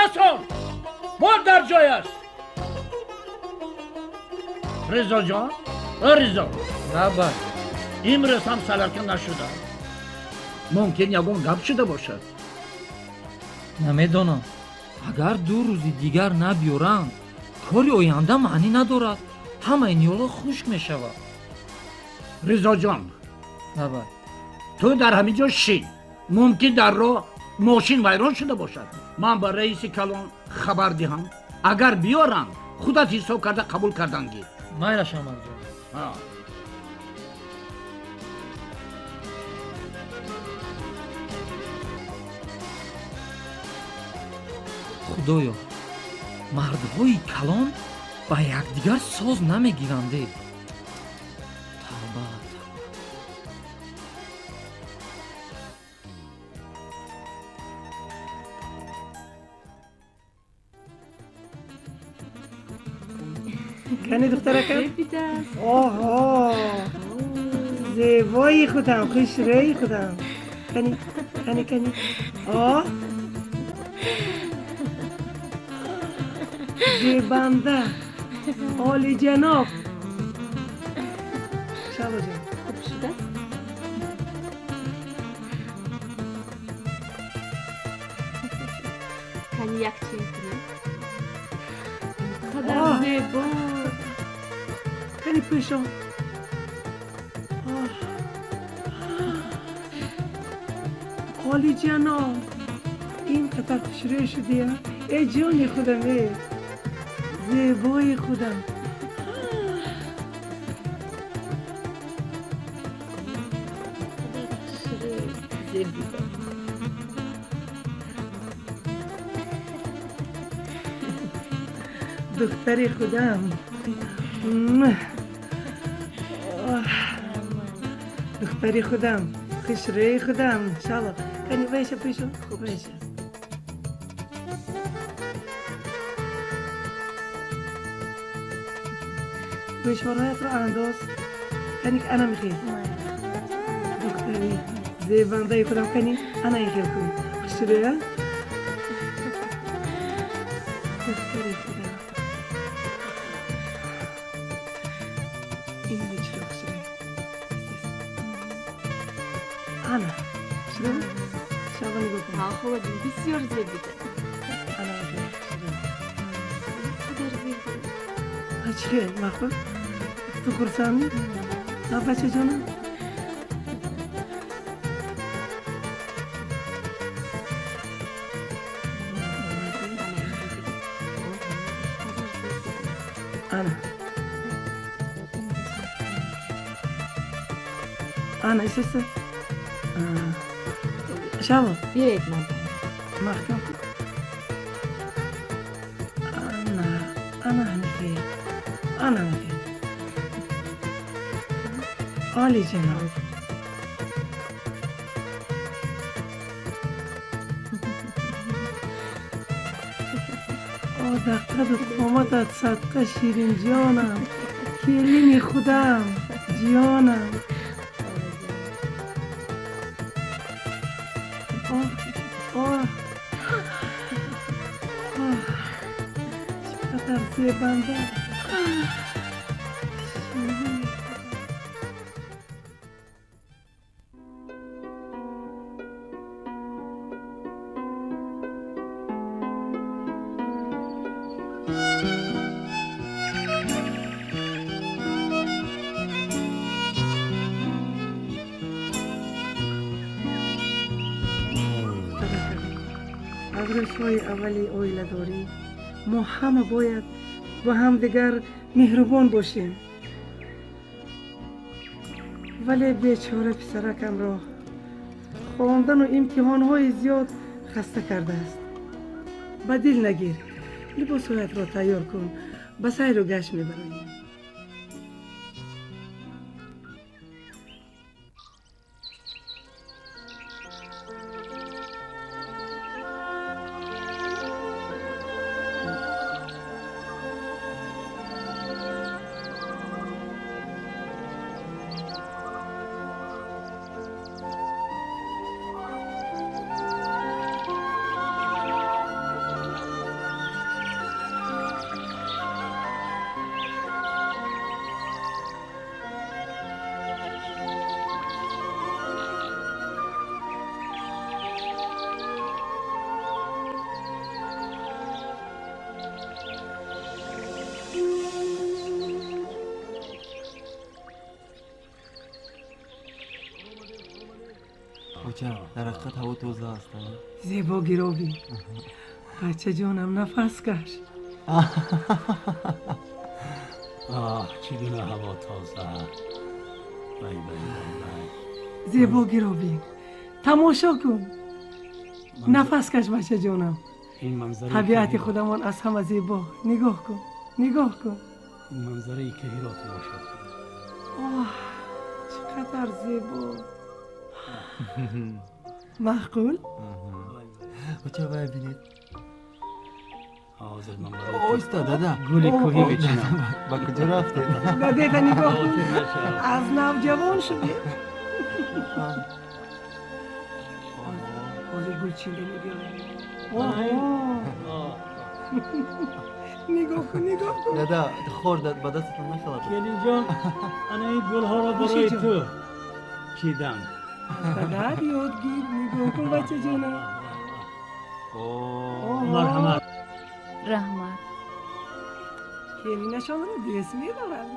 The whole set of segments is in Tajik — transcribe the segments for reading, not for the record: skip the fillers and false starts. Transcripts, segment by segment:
Расон, бор дар ҷояш. Ризоҷон, Ризо. Лаббай. Имрӯз ҳам саларка нашуда. Мумкин ягон гап шуда бошад. Намедонам. Агар 2 рӯзи дигар набиёранд, кори оянда маънӣ надорад. Ҳамаи ниҳолҳо хушк мешавад. Ризоҷон. Лаббай. Ту дар ҳамин ҷо шин. Мумкин дар роҳ мошин вайрон шуда бошад. Ман ба раиси калон хабар диҳам. Агар биёранд, худат ҳисоб карда қабул кардан гир. Майлаш, Амакҷон. Худоё, мардҳои калон ба якдигар соз намегиранд. Тавба, тавба. Кани духтаракам? Оҳо, зебои худам, хушрӯи худам. Кани, кани, кани. Оҳ, зебанда, олиҷаноб. Шабоҷон. Хуб шудааст? Кани як чин кунем. Қадар зебо. Кани пӯшон. Олиҷаноб, ин қадар хушрӯ шудия. Эй ҷони худам, эй зебои худам. Духтари худам. Духтари худам, хушрӯи худам. Иншалло. Кани вайша пӯшон, вайша. Гӯшворҳоятро андоз. Кани ана мехел. Духтари зебандаи худам, кани ана ин хел кун. Хушрӯя? Духтари худам. Ин чиро хушрӯя? Ана, хушрӯ? Шабо нигоҳ кун. Ҳа, холаҷон, бисёр зебида. Ана хушрӯ. Қадар зебо. Чӣ махбуб? Ту хурсандӣ? А бачаҷонам? Ана. Ана, истеста. Шабо. Биёед ман. Маҳкам кун. Ана, ана ҳамихел. Ана ҳамихел. Олиҷаноб. О, қаду қоматат садқа, ширинҷонам, келини худам, ҷонам. Оҳ, оҳ, оҳ, чӣ қадар зебанда. Аз рӯзҳои аввали оиладорӣ мо ҳама бояд бо ҳамдигар меҳрубон бошем. Вале бечора писаракамро хондану имтиҳонҳои зиёд хаста кардааст. Ба дил нагир, либосҳоятро тайёр кун, ба сайру гашт мебароем. Оча, дар ҳақиқат ҳаво тоза аст. Зебо гиробӣ. Бачаҷонам, нафас каш. Оҳ, чӣ гуна ҳаво тоза. Вай, вай, вай, вай. Зебо гиробӣ. Тамошо кун. Нафас каш, бачаҷонам. Ин манзараи табиати худамон аз ҳама зебо. Нигоҳ кун, нигоҳ кун. Ин манзараи кӯҳиро тамошо кун. Оҳ, чӣ қадар зебо. Маъқул? Оча, вай бинед. Ҳозир ман барои Оҳиста, дада. Гули кӯҳӣ мечинам. Ба куҷо рафтед? Дадета нигоҳ кун. Аз нав ҷавон шудем. Ҳозир гулчинда мебиёрам. Нигоҳ кун, нигоҳ кун. Дада, хор ба дастатон нахалад. Келинҷон, ана ин гулҳоро барои ту чидам. Падар ёд гир, нигоҳ кун, бачаҷонам. Марҳамат. Раҳмат. Келинашонро дӯст медорад.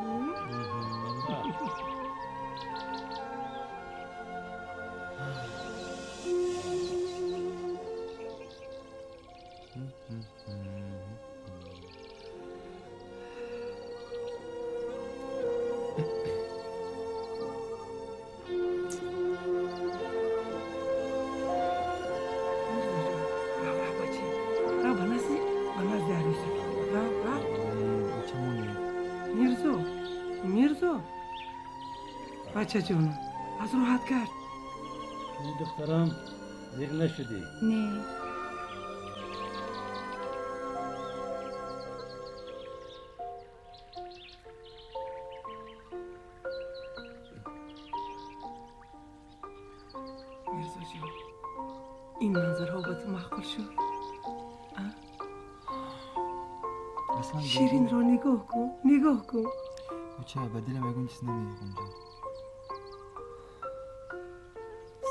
Бачаҷонам, аз роҳат кард. Духтарам, зиқ нашудӣ? Не. Мирзоҷон, ин манзарҳо ба ту маъқул шуд? Ширинро нигоҳ кун, нигоҳ кун. Оча, ба дилам ягон чиз намеғунҷад.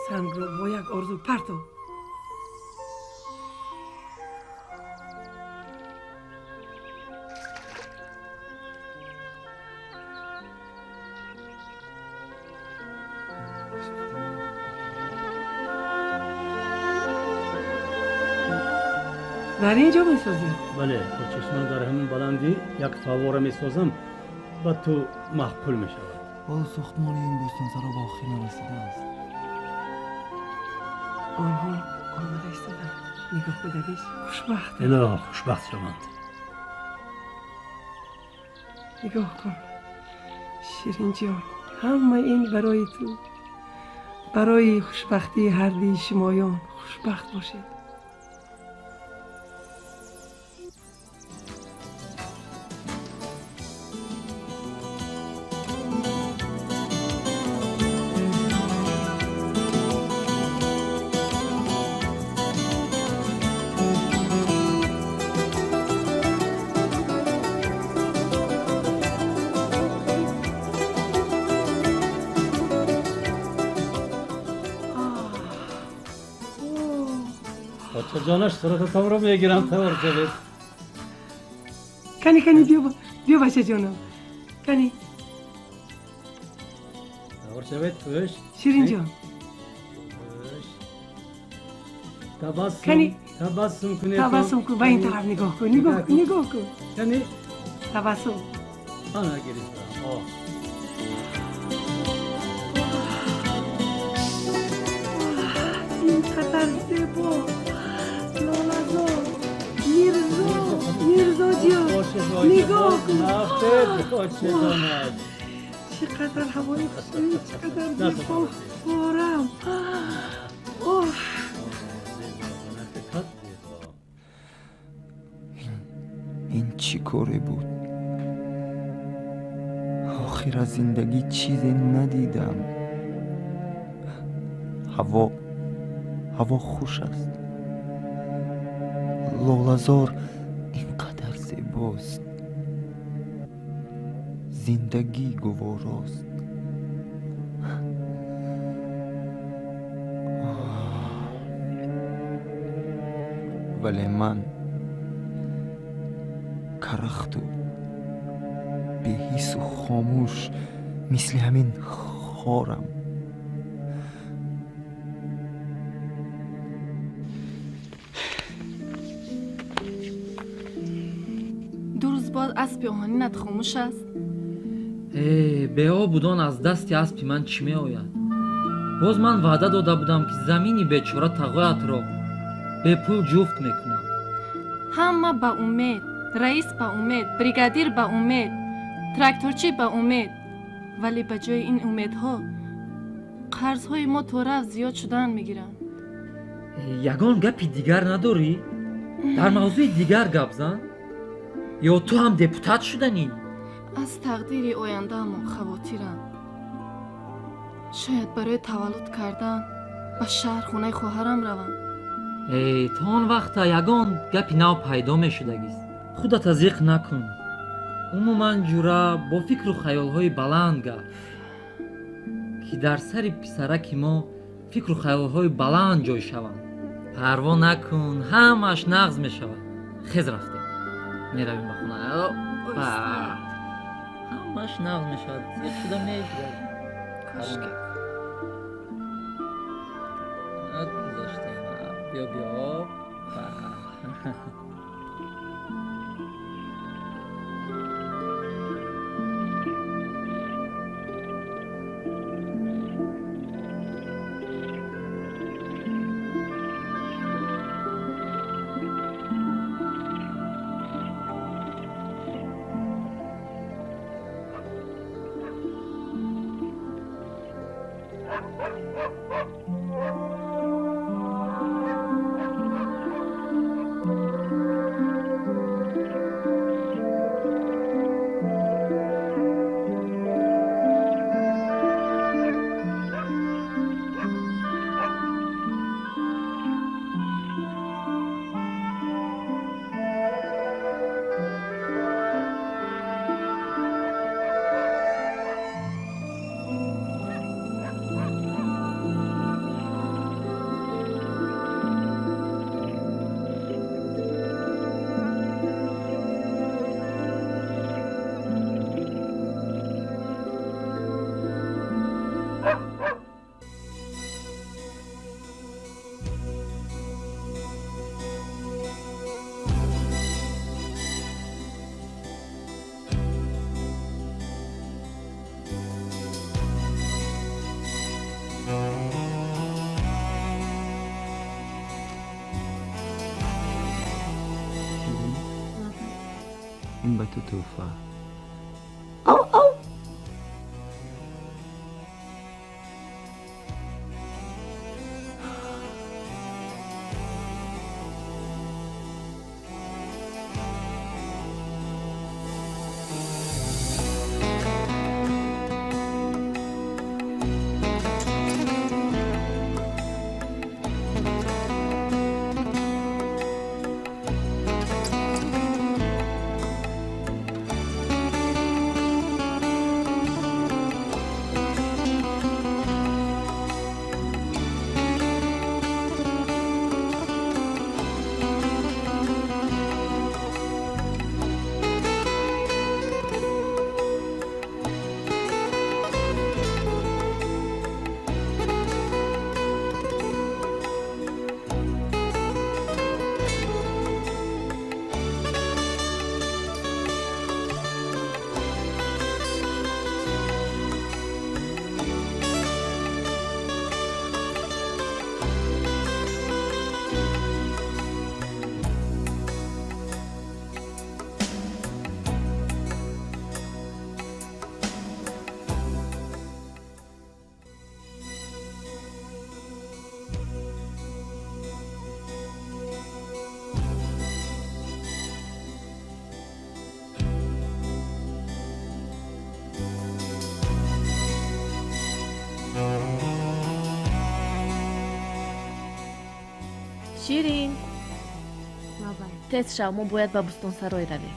Сангро бо як орзу партов. Дар ин ҷо месозӣ? Бале, бо чашман дар ҳамин баландӣ як фаввора месозам, ба ту маъқул мешавад. Ҳоло сохтмони ин бӯстонсаро ба охир нарасидааст. Онҳо омода истоданд. Нигоҳ кудадиш, хушбахт. Илоҳо, хушбахт шаванд. Нигоҳ кун, Ширинҷон, ҳама ин барои ту, барои хушбахтии ҳардуи шумоён. Хушбахт бошед. Ҷонаш, сурататонро мегирам, тавор шавед. Кани, кани, биё, биё, бачаҷонам, кани. Тавор шавед, хуш. Ширинҷон. Хуш. Табассум. Кани. Табассум кунед. Табассум кун, ба ин тараф нигоҳ кун, нигоҳ кун, нигоҳ кун. Кани. Табассум. Ана гирифтам. Оҳ. Ин қадар зебо. Лолазор, Мирзо, Мирзоҷон, нигоҳ кун. Чӣ қадар ҳавои хушрӯ, чӣ қадар зебо. Форам. Оҳ. Ин чӣ коре буд? Охир аз зиндагӣ чизе надидам. Ҳаво хуш аст. Лолазор ин қадар зебост. Зиндагӣ гуворост. Вале ман карахту беҳису хомӯш мисли ҳамин хорам. Аспи оҳанинат хомӯш аст. Э, беоб будан аз дасти аспи ман чӣ меояд? Боз ман ваъда дода будам, ки замини бечора тағоятро бепул ҷуфт мекунам. Ҳама ба умед, раис ба умед, бригадир ба умед, тракторчӣ ба умед, вале ба ҷои ин умедҳо қарзҳои мо то рафт зиёд шудан мегиранд. Ягон гапи дигар надорӣ? Дар мавзӯи дигар гап зан. Ё ту ҳам депутат шуданӣ? Аз тақдири ояндаамон хавотирам. Шояд барои таваллуд кардан ба шаҳр, хонаи хоҳарам равам. Э, то он вақта ягон гапи нав пайдо мешудагист. Худата зиқ накун. Умуман, ҷура, бо фикру хаёлҳои баланд гап, ки дар сари писараки мо фикру хаёлҳои баланд ҷой шаванд. Парво накун, ҳамааш нағз мешавад. Хез, рафтем, меравем ба хона. Ҳамааш нағз мешавад, зиқ шуда мегузарад. Кошки. Гузаштем. Биё, биё. Ин ба ту тӯҳфа. Ав, ав. Ширин, тез шав, мо бояд ба Бӯстонсарой равем.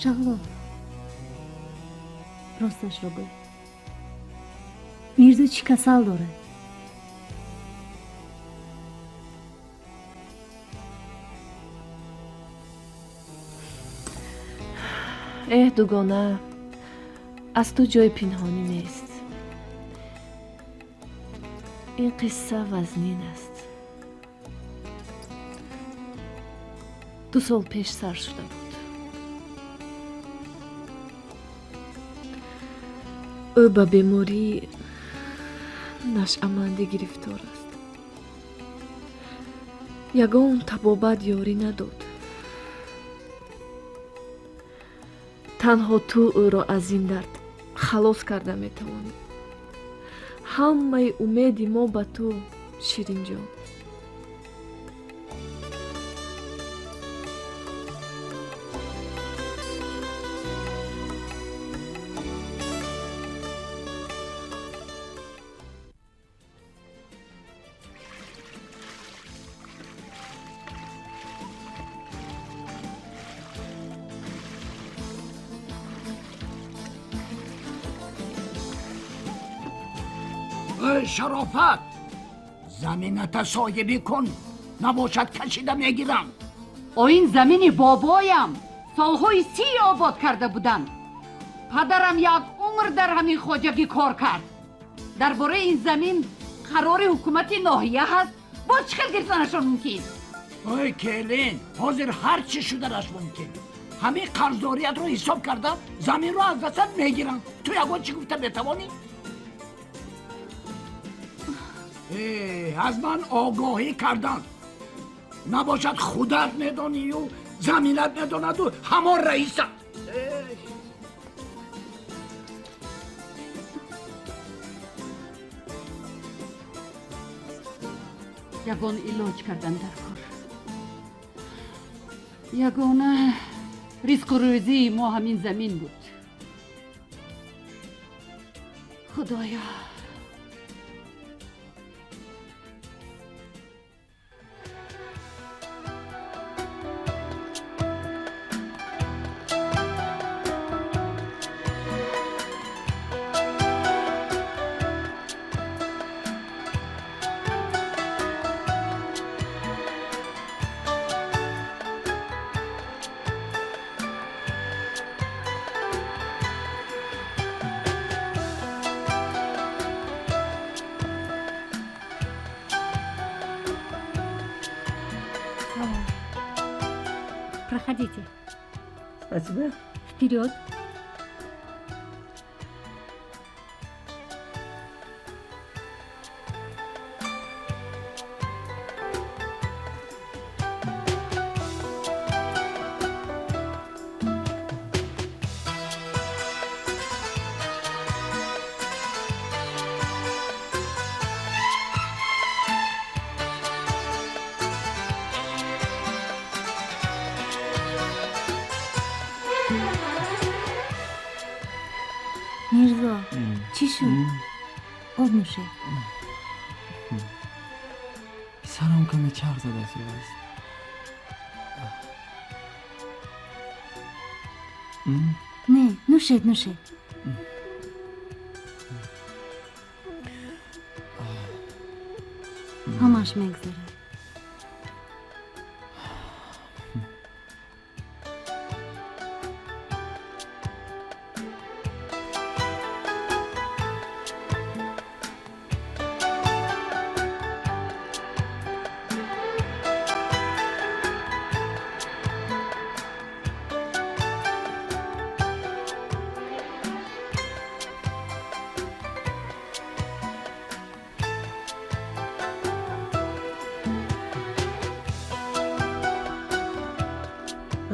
Шаҳло, росташро гӯй, Мирзо чӣ касал дорад? Эҳ, дугона, аз ту ҷои пинҳонӣ нест. Ин қисса вазнин аст. 2 сол пеш сар шуда буд. Ӯ ба бемории нашъамандӣ гирифтор аст. Ягон табобат ёрӣ надод. Танҳо ту ӯро аз ин дард халос карда метавонӣ. Ҳамаи умеди мо ба ту, Ширинҷон. Шарофат, замината соҳибӣ кун, набошад кашида мегирам. О ин замини бобоям солҳои 30 обод карда буданд. Падарам як умр дар ҳамин хоҷагӣ кор кард. Дар бораи ин замин қарори ҳукумати ноҳия ҳаст, боз чӣ хел гирифтанашон мумкин? Ой келин, ҳозир ҳар чӣ шуданаш мумкин. Ҳамин қарздориятро ҳисоб карда заминро аз дастат мегирам. Ту ягон чӣ гуфта метавонӣ? Аз ман огоҳӣ карданд. Набошад худат медонию заминат медонаду ҳамон раисат. Ягон илоҷ кардан дар кор. Ягона ризқу рӯзии мо ҳамин замин буд. Худоё! Проходите. Спасибо. Вперед. Мирзо, чӣ шуд? Об нӯшед. Сарам каме чарх задааст. Не, нӯшед, нӯшед. Ҳамаш мегзарад.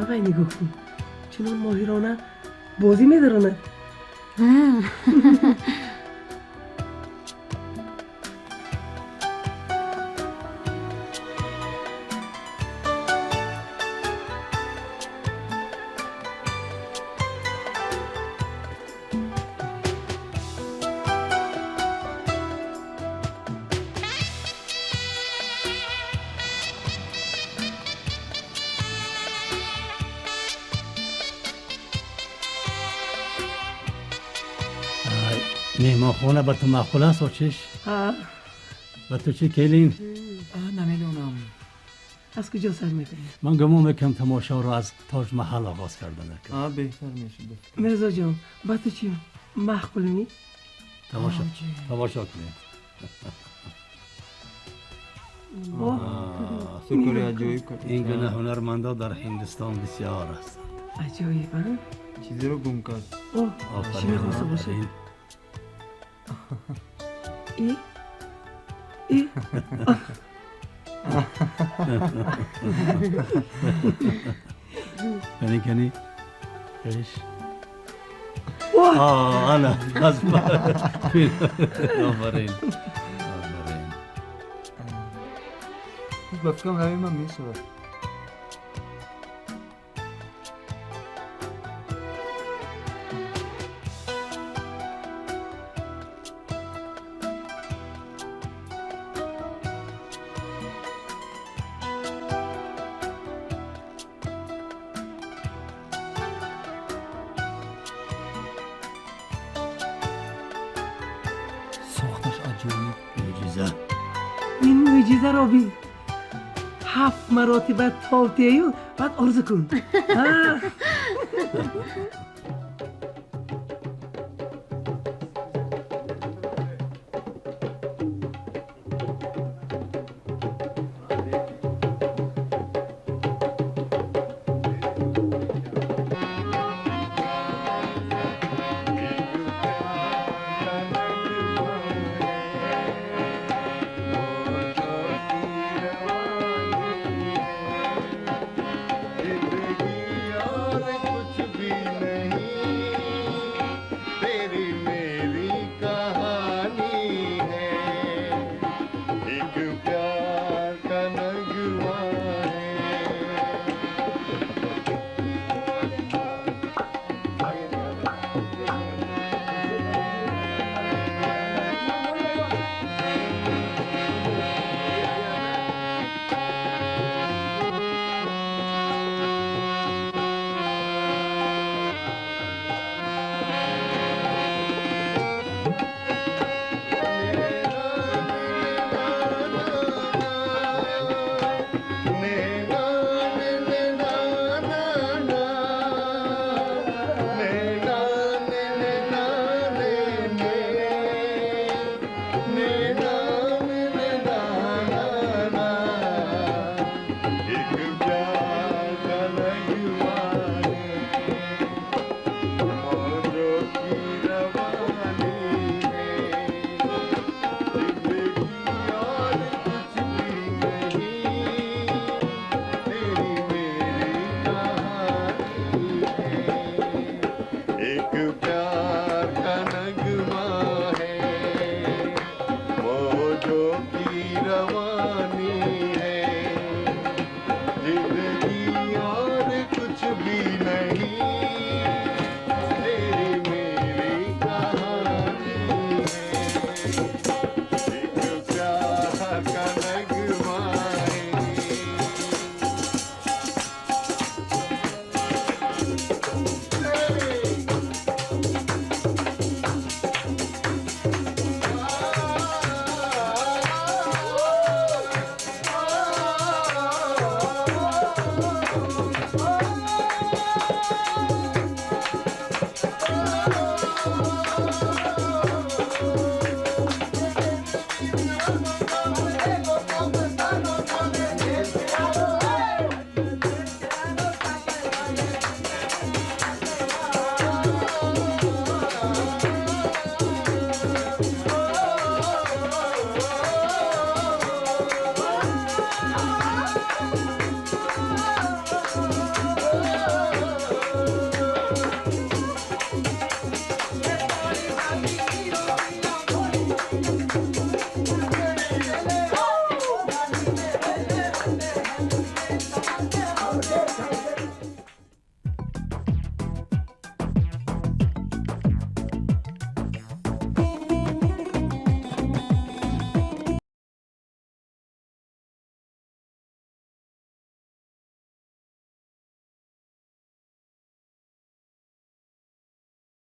Вай нигоҳ кун, чунон моҳирона бозӣ медаронад. Меҳмонхона ба ту маъқул аст, очиш? Ба ту чӣ, келин? Намедонам. Аз куҷо сар мекунем? Ман гумон мекунам тамошоро аз Тоҷмаҳал оғоз карда накард. Беҳтар мешуд. Мирзоҷон, ба ту чӣ маъқул ми? Тамошо кунед. Бисёр кори аҷоиб кард. Ин гуна ҳунармандо дар Ҳиндустон бисёр ҳастанд. Аҷоиб, а? Чизеро гум кард. О, чӣ мехоста бошад? И? И? Кани, кани. Пеш. Ана, аз офарин. Офарин. Ба фикрам ҳамин ман мешавад. Сохташ аҷоиб. Мӯъҷиза. Ин мӯъҷизаро бин. 7 маротиба тов тею, баъд орзу кун.